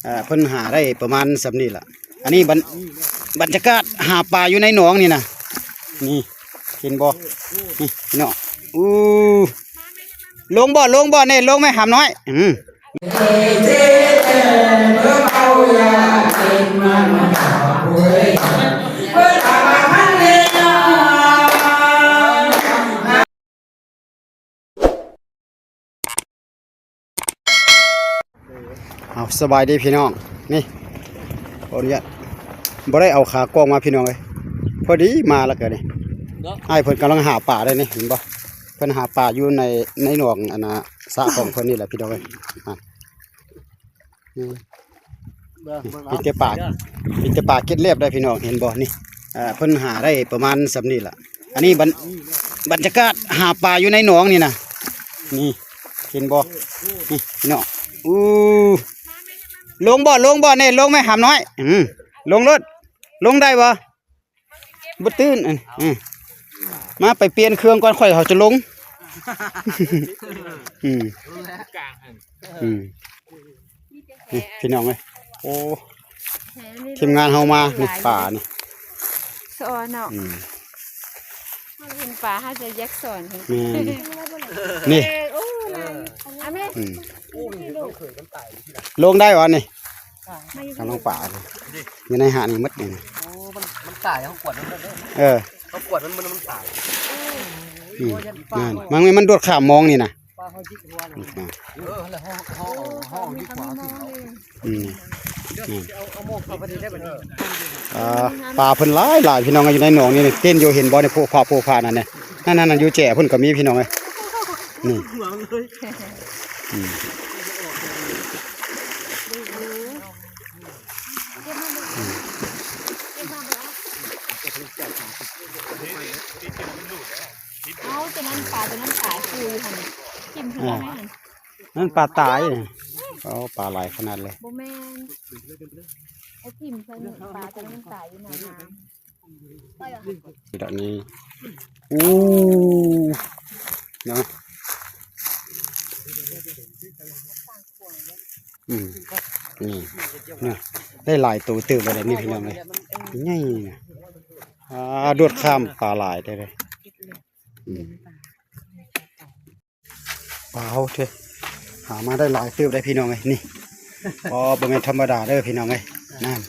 ອ່າ ເພິ່ນຫາໄດ້ປະມານສ່ຳນີ້ລະ. ອັນນີ້ບັນ ບັນຍາກາດຫາປາຢູ່ໃນໜອງນີ້ນະ ນີ້ ເຫັນບໍ່ ນີ້ພີ່ນ້ອງ. ອູ້ ລົງບໍ່ ລົງບໍ່ ນີ້ລົງໄໝຫຳນ້ອຍ? ອືມ. ເອົາ ສະບາຍດີພີ່ນ້ອງ. ນີ້ ຂໍອະນຸຍາດ ບໍ່ໄດ້ເອົາຂາກ້ອງມາພີ່ນ້ອງເອີຍ ພໍດີມາແລ້ວກະນີ້ ອ້າຍເພິ່ນກຳລັງຫາປາເດ້ນີ້ ເຫັນບໍ່? ເພິ່ນຫາປາຢູ່ໃນ ໃນໜອງ ອັນນ່າ ສະຂອງເພິ່ນນີ້ແຫຼະພີ່ນ້ອງເອີຍ. ອືມ ມີແຕ່ປາ ມີແຕ່ປາເກັດແລບໄດ້ພີ່ນ້ອງ ເຫັນບໍ່ນີ້? ເອີ ເພິ່ນຫາໄດ້ປະມານສ່ຳນີ້ລະ. ອັນນີ້ບັນ ບັນຍາກາດຫາປາຢູ່ໃນໜອງນີ້ນະ ນີ້ ເຫັນບໍ່ ນີ້ພີ່ນ້ອງ. ອູ້ ລົງບໍ່ ລົງບໍ່ ນີ້ລົງໄໝຫຳນ້ອຍ? ອືມ ລົງໂລດ ລົງໄດ້ບໍ່? ບໍ່ຕື່ນ ອືມ ມາໄປປ່ຽນເຄື່ອງກ່ອນ ຂ້ອຍເຂົາຈະລົງ. ອືມ ອືມ ນີ້ພີ່ນ້ອງເອີຍ ໂອ້ ທີມງານເຮົາມານີ້ ປານີ້ ສອນເນາະ. ອືມ ເຮົາເຫັນປາເຮົາຈະຢາກສອນ ແມ່ນ ນີ້ ເອີ ໂອ້ ຫຼາຍຢູ່ ອາແມ່ ອືມ ລົງໄດ້ຫວານີ້? ກຳລັງປາຢູ່ໃນຫາດນີ້ໝົດນີ້ນະ. ໂອ້ ມັນ ມັນຕາຍ ເຮົາກວດມັນເດີ ເອີ ເຮົາກວດມັນ ມັນ ມັນຕາຍ. ອືມ ນັ້ນ ມັນ ມັນໂດດຂ້າມມອງນີ້ນະ. ປາເຮົາຈິກຫົວ ເອີ ແລ້ວເຮົາ ເຮົາ ເຮົາ ເຮົາຈິກຫົວ ອືມ ນີ້ ເອົາ ເອົາໝອກເຂົ້າໄປໄດ້ບັດນີ້. ອ່າ ປາເພິ່ນຫຼາຍໆ ພີ່ນ້ອງເອີຍ ຢູ່ໃນໜອງນີ້ ເຕັ້ນຢູ່ ເຫັນບໍ່ນີ້ ໂພະພາໂພະພານັ້ນນະ ນັ້ນໆ ຢູ່ແຈພຸ້ນກໍມີພີ່ນ້ອງເອີຍ ນີ້. ອືມ ເອົາ ຕົວນັ້ນປາ ຕົວນັ້ນຕາຍ ຢູ່ຫັ້ນ ຖິ້ມເພິ່ນໄດ້ຫັ້ນ ນັ້ນປາຕາຍ. ເອົາ ປາຫຼາຍຂະໜາດເລີຍ ບໍ່ແມ່ນ ເອົາຖິ້ມໃສ່ ປາຕົວນັ້ນຕາຍຢູ່ໜ້າ ດອກນີ້ ອູ້ ເນາະ. ອືມ ນີ້ນະ ໄດ້ຫຼາຍໂຕເຕີບແລ້ວນີ້ພີ່ນ້ອງເອີຍ ໃຫຍ່ນະ. ອ່າ ໂດດຂ້າມປາຫຼາຍແທ້ເດ້. ອືມ ປາເຮົາເດ້ ຫາມາໄດ້ຫຼາຍເຕີບໄດ໋ພີ່ນ້ອງເອີຍ ນີ້. ອໍ ບໍ່ແມ່ນທຳມະດາເດີພີ່ນ້ອງເອີຍ ນັ້ນ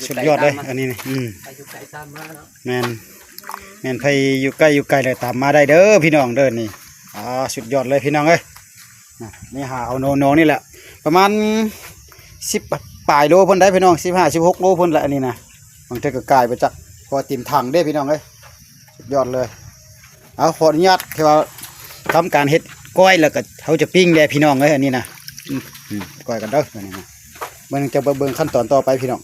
ສຸດຍອດເລີຍອັນນີ້ນີ້. ອືມ ແມ່ນ ແມ່ນ ໃຜຢູ່ໃກ້ຢູ່ໄກແລ້ວຕາມມາໄດ້ເດີພີ່ນ້ອງເດີນີ້. ອ່າ ສຸດຍອດເລີຍພີ່ນ້ອງເອີຍ ນະ ນີ້ຫາເອົາໜອງນີ້ແຫຼະ ປະມານສິບປາຍໂລພຸ້ນໄດ໋ພີ່ນ້ອງ ສິບຫ້າ ສິບຫົກໂລພຸ້ນແຫຼະອັນນີ້ນະ. ບາງເທື່ອກໍກາຍໄປຈັກ ເພາະວ່າເຕັມຖັງເດ້ພີ່ນ້ອງເອີຍ ສຸດຍອດເລີຍ. ເອົາ ຂໍອະນຸຍາດ ຖືວ່າທຳການເຮັດກ້ອຍ ແລ້ວກໍເຮົາຈະປີ້ງແດ່ພີ່ນ້ອງເອີຍ ອັນນີ້ນະ. ອືມ ອືມ ກ້ອຍກັນເດີ ອັນນີ້ນະ ເບິ່ງ ຈະເບິ່ງ ເບິ່ງຂັ້ນຕອນຕໍ່ໄປພີ່ນ້ອງ.